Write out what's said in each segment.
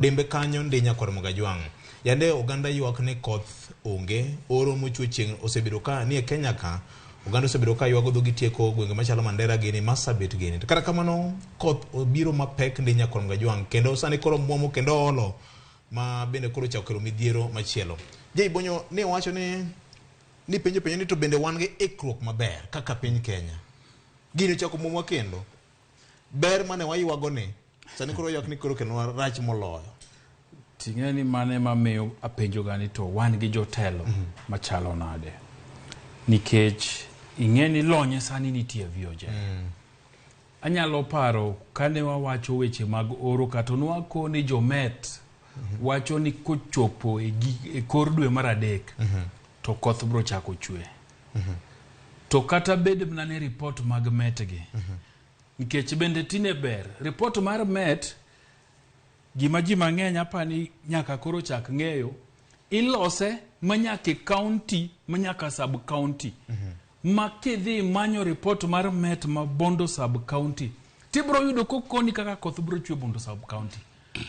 Dembe kanyo ndi nyakwar Mugajwang'. Yande oganda ywak ni koth onge, oro mochwe chieng' osebedo ka nie Kenya ka. Oganda osebedo ka ywago dhogi tieko gwenge machalo Mandera gini, Marsabit gini. To kata kamano koth obiro mapek ndi nyakwar Mugajwang' kendo sani koro muomo kendo olo ma bende koro ochako kelo midhiero machielo. Jay Bonyo ne wacho ni ni penjo penjo ni to bende wan gi ikruok maber kaka piny Kenya. Gini ochako muomwa kendo. Ber mane waywago ni sani koro ywak ni koro kelonwa rach moloyo. Ting'e ni mano ema miyo apenjoga ni to wan gi jotelo machalo nade? Nikech ing'e ni lony sani nitie VOJ. Anyalo paro kane wawacho weche mag oro kata nwakoni jomet wacho ni kochopo e, e kor dwe mar adek to koth bro chako chwe. To kata bed mana ni report mag met gi nikech bende tine ber report mar met gima ji mang'eny apani nyaka koro chak ng'eyo ilose manyaka e county manyaka sub county ma kidhi manyo report mar met ma Bondo sub county tibro yudo kokoni kaka koth bro chwe Bondo sub county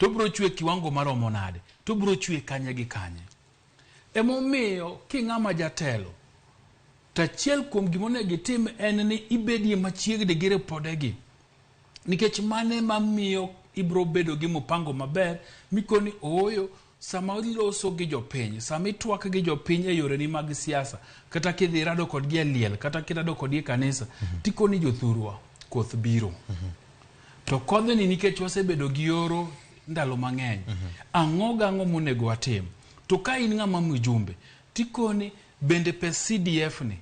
to bro chwe kiwango maromo nade to bro chwe kanye gi kanye emomiyo king'ama jatelo to achiel kuom gima onego itim en ni ibedie machiegni gi ripodegi nikech mano ema miyo ibro bedo gi mupango maber mikoni ooyo sama iloso gi jopiny sama itwak gi jopiny e yoreni mag siasa kata kidhi irado kodgi e liel kata kirado kodgi e kanisa tikoni jothurwa koth biro to kodhni nikech wasebedo gi oro ndalo mang'eny ang'o gang'o monego watim to ka in ng'ama mjumbe tikoni bende pes CDF ni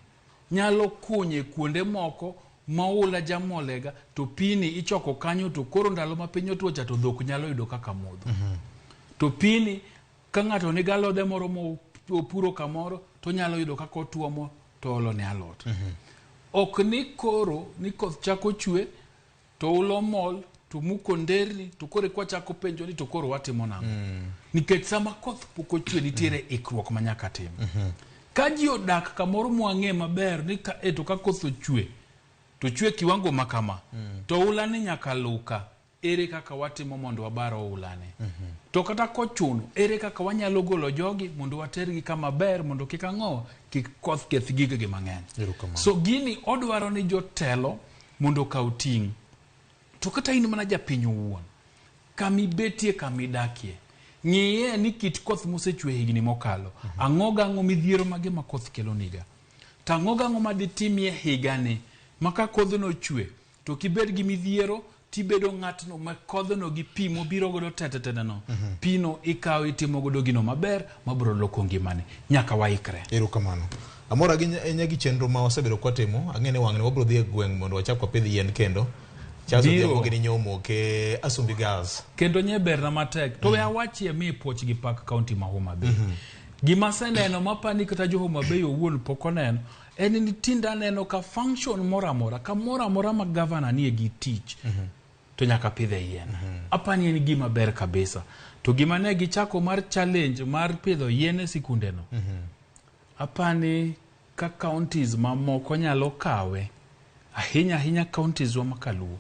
nyalo kunye kuonde moko ma oula jamolega to pini ichoko kanyo to koro ndalo ma piny otuo cha to dhok nyalo yudo kaka modho to pini ka ng'ato nigi alode moro mopuro kamoro to onyalo yudo kaka otuomo to olo ne alot ok ni koro ni koth chako chwe to ulo mol to muko nderni to koro kwachako penjo ni to koro watimo nang'o nikech sama koth pok ochwe nitiere ikruok ma nyaka tim ka ji odak kamoro mwang'e maber ni ka e to ka koth ochwe to chwe kiwango ma kama to oula ni nyaka luka ere kaka watimo mondo wabar oulani to kata kochuno ere kaka wanyalo golo jogi mondo watergi kama ber mondo kik ang'o kik koth keth gigegi mang'eny Erokamano. so gini odwaro ni jotelo mondo okaw ting' to kata in mana japiny owuon kamibetie kamidakie ng'iye ni kit koth mosechwe higni mokalo ang'o gang'o midhiero mage ma koth keloniga to ang'o gang'o maditimie higani ma ka kodhno chwe to kibed gi midhiero tibedo ng'atno ma kodhno gi pi mobiro godo tetetete no pino ikawo itimo godo gino maber mabiro loko ngimani nyaka waikre Erokamano. Amor ahinya gi chenro ma wasebedo kwatimo. Ang'e ni wang'ni wabiro dhi e gweng' mondo wachak wapidh yien kendo. Charles Biro. Odhiambo gini nyomoke Asumbi Girls. Kendo nye berna matek. To we awachie mi puoch gi pak county ma Homa Bay. Gima aseneno mapani kata jo Homa Bay owuon pok oneno en ni tinde aneno ka function moro amora kamoro amora ma gavana nie gi tich to nyaka pidhe yien. Apani en gima ber kabisa. To gima ne gichako mar challenge mar pidho yien e sikunde no. Apani ka counties mamoko nyalo kawe ahinya ahinya counties wa makaluo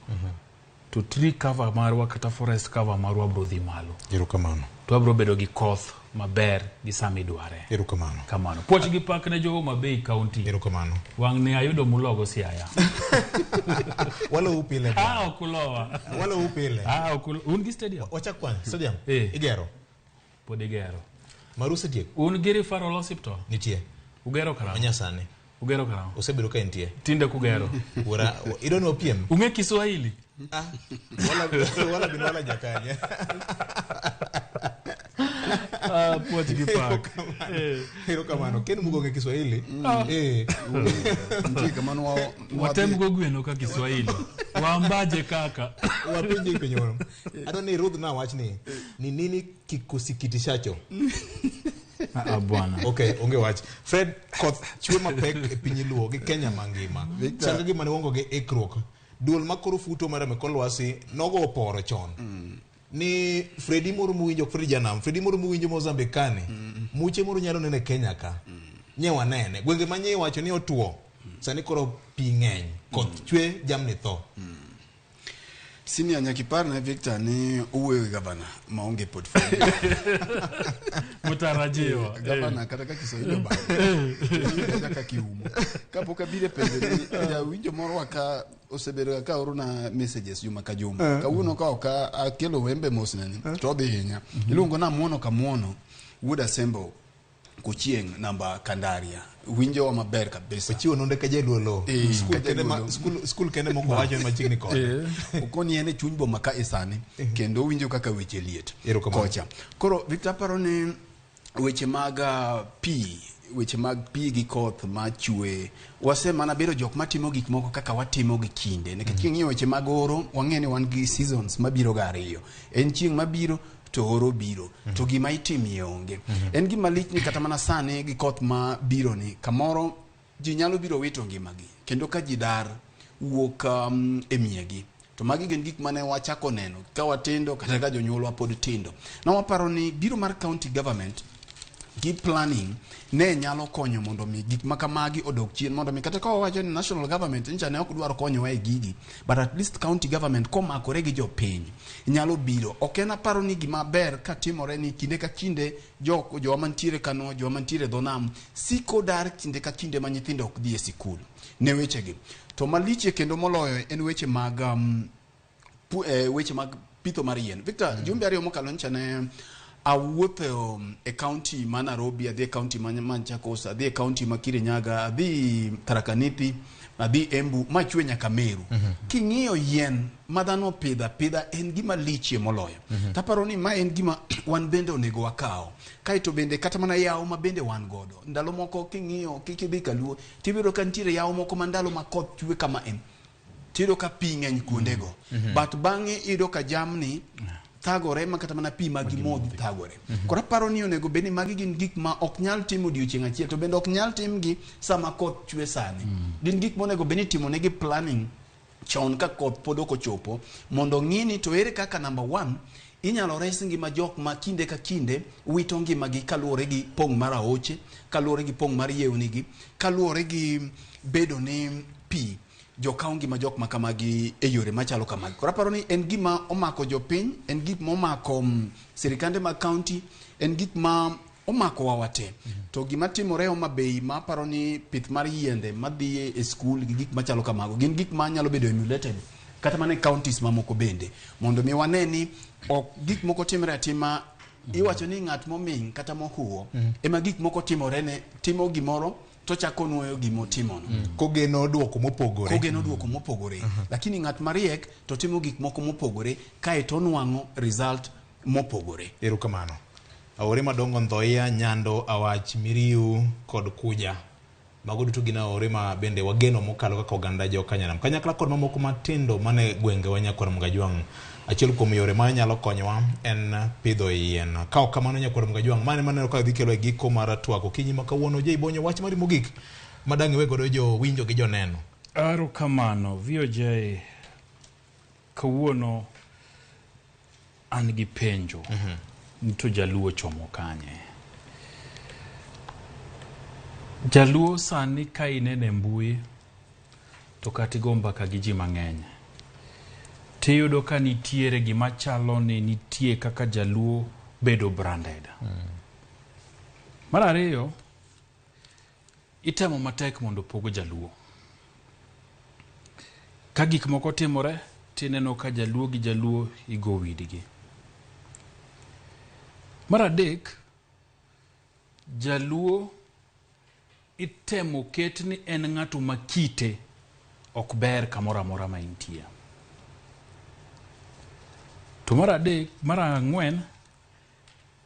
to tree cover marwa kata forest cover marwa bro dhi malo Erokamano. to wabro bedo gi koth maber gi sama idware Erokamano. kamano puoch gi pak ne jo Homa Bay county Erokamano. wang' ne ayudo mulogo Siaya Walou pile. ah ok ulowa Walou pile. ah ok un gi stadium Wachak kwan. Stadium. Eh. Igero. pod igero Maru osetiek. un gi referral hospital Nitie. ugero karang'o Manyasani. ugero karang'o Osebedo ka entie. tinde kugero Wuora, idwa ni wapiem? ung'e Kiswahili Ah, wala, wala bin wala jakanya. ah puoch gi pak Eh. Erokamano. Ken Mugo ng'e Kiswahili. Eh. Nitie kama nwa- watem go gweno ka Kiswahili waambaje kaka Wapenje penjo moro. Adwa ni Ruth na wach ni ni nini kikusikitishacho? ah bwana Okay, onge wach. Fred, koth chwe mapek e piny Luo gi Kenya mangima. Victor. Chal ka gima ne waonge gi ikruok. Duol makoro futo mar Mekol Lwasi nogo oporo chon. Ni Fredi moro muwinjo ok Fredi Janam, Fredi moro muwinjo Mozambique kani. Muche moro nyalo neno e Kenya ka. Nye wanene. Gwenge ma nye iwacho ni otuo. Sani koro pi ng'eny. Koth chwe, jamni tho. Senior nyaka iparne Victor ni owuoyo gi gavana maonge portfolio. Mutarajiwa. Gavana kata ka Kiswahili obalo. To kaka kiumo. Kapok abiro e penjo ni jawinjo moro wa ka osebedo ka orona messages juma ka juma. Kawuono ka ok akelo wembe mosneni to odhi hinya. Iluongo na Muono ka Muono wuod Asembo Kochieng' namba Kandaria. Winjowa maber kabisa. Ochiwo nonde ka jaluo lo. Eh, Skul ka kende ma jaluo lo. skul kende moko wacho ni machiegni kode. Okoni en e chuny boma ka e sani kendo owinjo kaka weche liet Erokamano. kocha. Koro Victor aparo ni weche mag pi, weche mag pi gi koth machwe, wase mana bedo jok matimo gik moko kaka watimo gi kinde. Nikech king'iyo weche mag oro, wang'e ni wan gi seasons mabiro ga ariyo. En chieng' mabiro to oro biro, to gima itimie onge. En gima lich ni kata mana sani gi koth ma biro ni, kamoro ji nyalo biro wito ngimagi, kendo ka ji dar wuok e miegi. To magi gin gik mane wachako neno ka watindo kata ka jonyuolwa pod tindo. Na waparo ni biro mar county government gi planning ne nyalo konyo mondo mi gik ma kamagi odok chien, mondo mi kata ka wawacho ni national government ncha ne ok dwar konyowa e gigi, but at least county government komakore gi jopiny nyalo biro. Ok en aparo ni gima ber ka timore ni kinde ka kinde jowa mantiere Kano, jowa mantiere dho nam siko dar kinde ka kinde ma nyithindo ok dhi e sikul ne wechegi. To malichie kendo moloyo en weche mag weche mag pitho mar yien. Victor, jumbe ariyo mokalo ncha ne awuotho e county ma Nairobi, adhi e county ma Machakos, adhi e county ma Kirinyaga, adhi Tharaka Nithi, adhi Embu, machwe nyaka Meru. King'iyo yien ma dhano opidho apidha en gima lichie moloyo. Taparo ni ma en gima wan bende onego wakaw. Kaeto bende kata mana yawo ma bende wan godo. Ndalo moko king'iyo kidhi Kaluo, tiyudo ka nitiere yawo moko ma ndalo ma koth chwe kama en. Tiyudo ka pi ng'eny kuondego. But bang'e iyudo ka jamni thagore ma kata mana pi ma gimodhi thagore. Koro aparo ni onego bed ni magi gin gik ma ok nyal tim odiochieng' achiel, to bende ok nyal timgi sama koth chwe sani. Gin gik monego bed ni itimonegi planning chon ka koth pod ok ochopo, mondo ng'i ni to ere kaka number one inyalo res ngima jok ma kinde ka kinde wito ngimagi kaluwore gi pong' mar aoche, kaluwore gi pong' mar yewnigi, kaluwore gi bedo ni pi jokawo ngima jok ma kamagi e yore machalo kamagi. Koro aparo ni en gima omako jopiny, en gik momako sirikande mag county, en gik ma omako wa wate. To gima timore Homa Bay ma aparo ni pith mar yiende madhi e skul gi gik machalo kamago gin gik ma nyalo bedo emulated kata mana e counties mamoko bende, mondo mi wane ni ok gik moko timre atima. Iwacho ni ng'at moming' kata mohuwo ema gik moko timore ne, timo gimoro to chako nuoyo gimotimono. Kogeno duoko mopogore. Kogeno duoko mopogore. Lakini ng'at mariek to timo gik moko mopogore kaeto onwang'o result mopogore. Erokamano. Aore madongo Nzoia, Nyando, Awach, Miriu kod Kuja. Mago duto gin aore ma bende wageno mokalo kaka oganda jo Kanyanam. Kanyakla kod mamoko matindo mane gwengewa Nyakwar Mgajwang'. Achiel kuom yore ma nyalo konyowa en pidho yien. Ka ok kamano Nyakwar Mgajwang', mane maneno ka dhi kelo e giko mar twak okinyi ma kawuono. Jay Bonyo, wach mari mogik madang' iwe godo jowinjo gi joneno. Erokamano VOJ, kawuono an gi penjo ni to jaluo chomo kanye? Jaluo sani ka inene e mbui to kata igo mbaka gi ji mang'eny, tiyudo ka nitiere gima chalo ni nitie kaka jaluo bedo branded. Mar ariyo, itemo matek mondo opog jaluo. Ka gik moko timore, tineno ka jaluo gi jaluo igo widgi. Mar adek, jaluo itemo ket ni en ng'ato ma kite ok ber kamoro amora ma intie. To mar adek, mar ang'wen,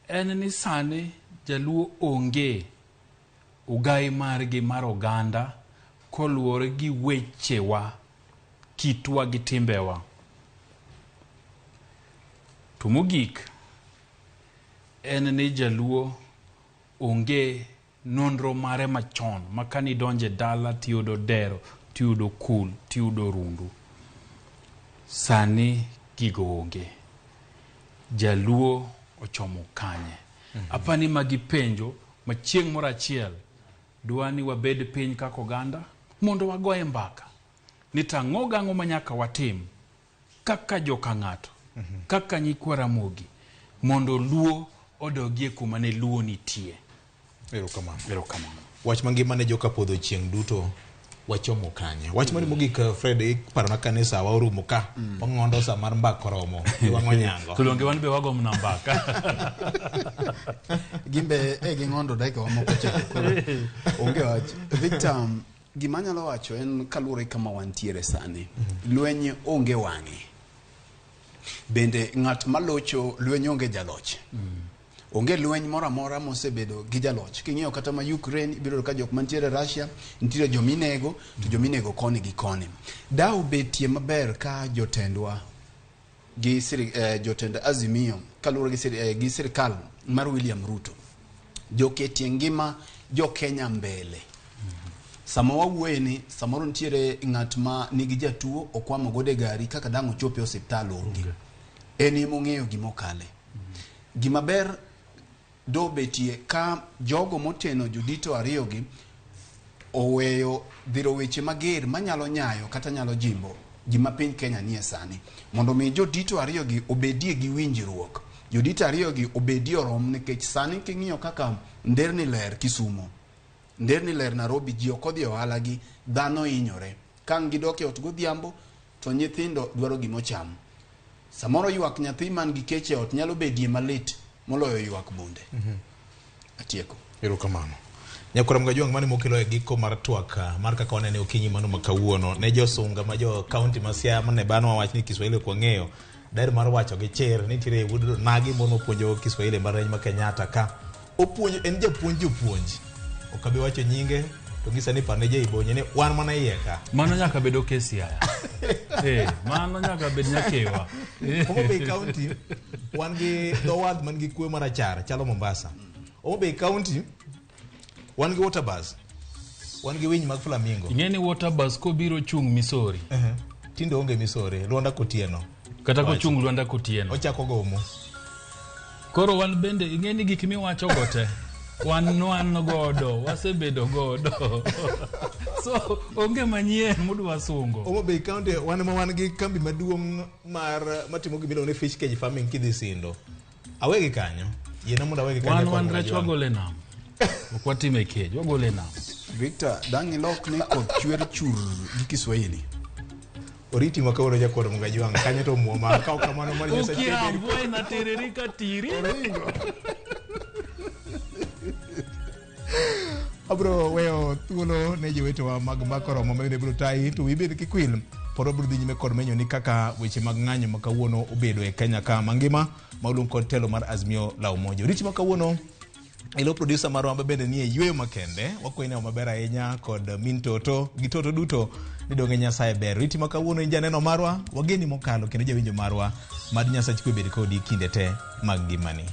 en ni sani jaluo onge ogai margi mar oganda koluwore gi wechewa, kitwa gi timbewa. To mogik, en ni jaluo onge nonro mare machon ma kanidonje dala tiyudo dero, tiyudo kul, tiyudo rundu. Sani gigo onge. Jaluo ochomo kanye? Apani magi penjo ma chieng' moro achiel dwa ni wabed piny kaka oganda mondo wagoye mbaka ni to ang'o gang'o ma nyaka watim kaka joka ng'ato, kaka nyikwa Ramogi, mondo Luo odogie kuma ne Luo nitie. Erokamano. Erokamano. Wach mangima ne joka podho chieng' duto wachomo kanye? Wach mari mogik Fred, iparona ka ni sawa orumo ka. Wang'ondo sa mar mbaka oromo. Wang'o nyango. To donge wan be wago mana mbaka. Gimbe e ging'ondo dakika wa moko chiko koro onge wach. Victor, gima anyalo wacho en kaluwore kama wantiere sani. Lweny onge wang'e. Bende ng'at malocho lweny onge jaloch. Onge lweny moro amora mosebedo gi jaloch. King'iyo kata ma Ukraine, ibiro yudo ka jok mantiere Russia, nitiere jominego, to jominego koni gi koni. Da obetie maber ka jotendwa gi jotend Azimio kaluwore gi sirikal mar William Ruto joketie ngima jo Kenya mbele. Sama wawuoye ni samoro nitiere ng'at ma nigi jatuo okwamo godo e gari kaka dang' ochope e osiptal onge. En ema ong'eyo gima okale. Gima ber do betie ka jogo moteno jodito ariyogi oweyo dhiro weche mager manyalo nyayo kata nyalo jimbo gima piny Kenya nie sani, mondo mi jodito ariyogi obedie gi winjruok. Jodito ariyogi obedie orom, nikech sani king'iyo kaka nderni ler Kisumo, nderni ler Nairobi, ji ok odhi e ohala gi dhano hinyore. Ka ang' gidok e ot godhiambo to nyithindo dwaro gima ocham. Samoro ywak nyathi man gi kech e ot nyalo bedie malit moloyo ywak bunde. Atieko. Erokamano. Nyakwar Mgajwang' mane mokelo e giko mar twak mar kaka wanene okinyi mano ma kawuono ne josunga ma jo kaunti ma Siaya mane banwa wach ni Kiswahili ok wang'eyo. Daher mar wacho gi chir ni nitiere wuod Nagi moro mopuonjo Kiswahili e mbalariany ma Kenyatta ka. Opuonjo en japuonj jopuonj. Ok abi wacho nyinge to ng'isa ni parne jaibonye ni wan mana iye ka. Mano nyaka bed ok e Siaya. Mano nyaka bed Nyakewa. Homa Bay County wan gi dho wath man gi kwe marachar chalo Mombasa. Homa Bay County wan gi water bus. Wan gi winy mag flamingo. Ing'e ni water bus kobiro chung' Misori. Tinde onge Misori, Lwanda Kotieno. Kata kochung' Lwanda Kotieno. Ochako gomo. Koro wan bende ing'e ni gik miwacho go te wan wan godo, wasebedo godo. So onge manyien mudwa sungo. Homa Bay County wan ma wan gi kambi maduong' mar matimo gima iluongo ni fish cage farming kidhi Sindo. Awegi kanyo. Yiena mondo awegi kanyo. Wan wan rech wagole nam. Ok watime e cage, wagole nam. Victor, dang' ilok ni koth chwer chur gi Kiswahili. Oriti ma kawuono jakwar Mgajwang' kanyo to muoma kaw kamano mar Nyasaye. Ukia mvua inatiririka tiri. Abro weyo thuolo ne jowetewa mag mbaka oromo ma bende biro tayi to wiyi bed kikwil pod wabiro dhi nyime kod menyo ni kaka weche mag ng'anyo ma kawuono obedo e Kenya ka mangima ma oluong kod telo mar Azimio la Umoja. Oriti ma kawuono ilo producer marwa ma bende nie yueyo makende wakwayi neno maber ahinya kod min toto gi toto duto ni donge Nyasaye ber. Oriti ma kawuono in janeno marwa wageni mokalo kendo jawinjo marwa mad Nyasach kwe bed kodi kinde te mag ngimani.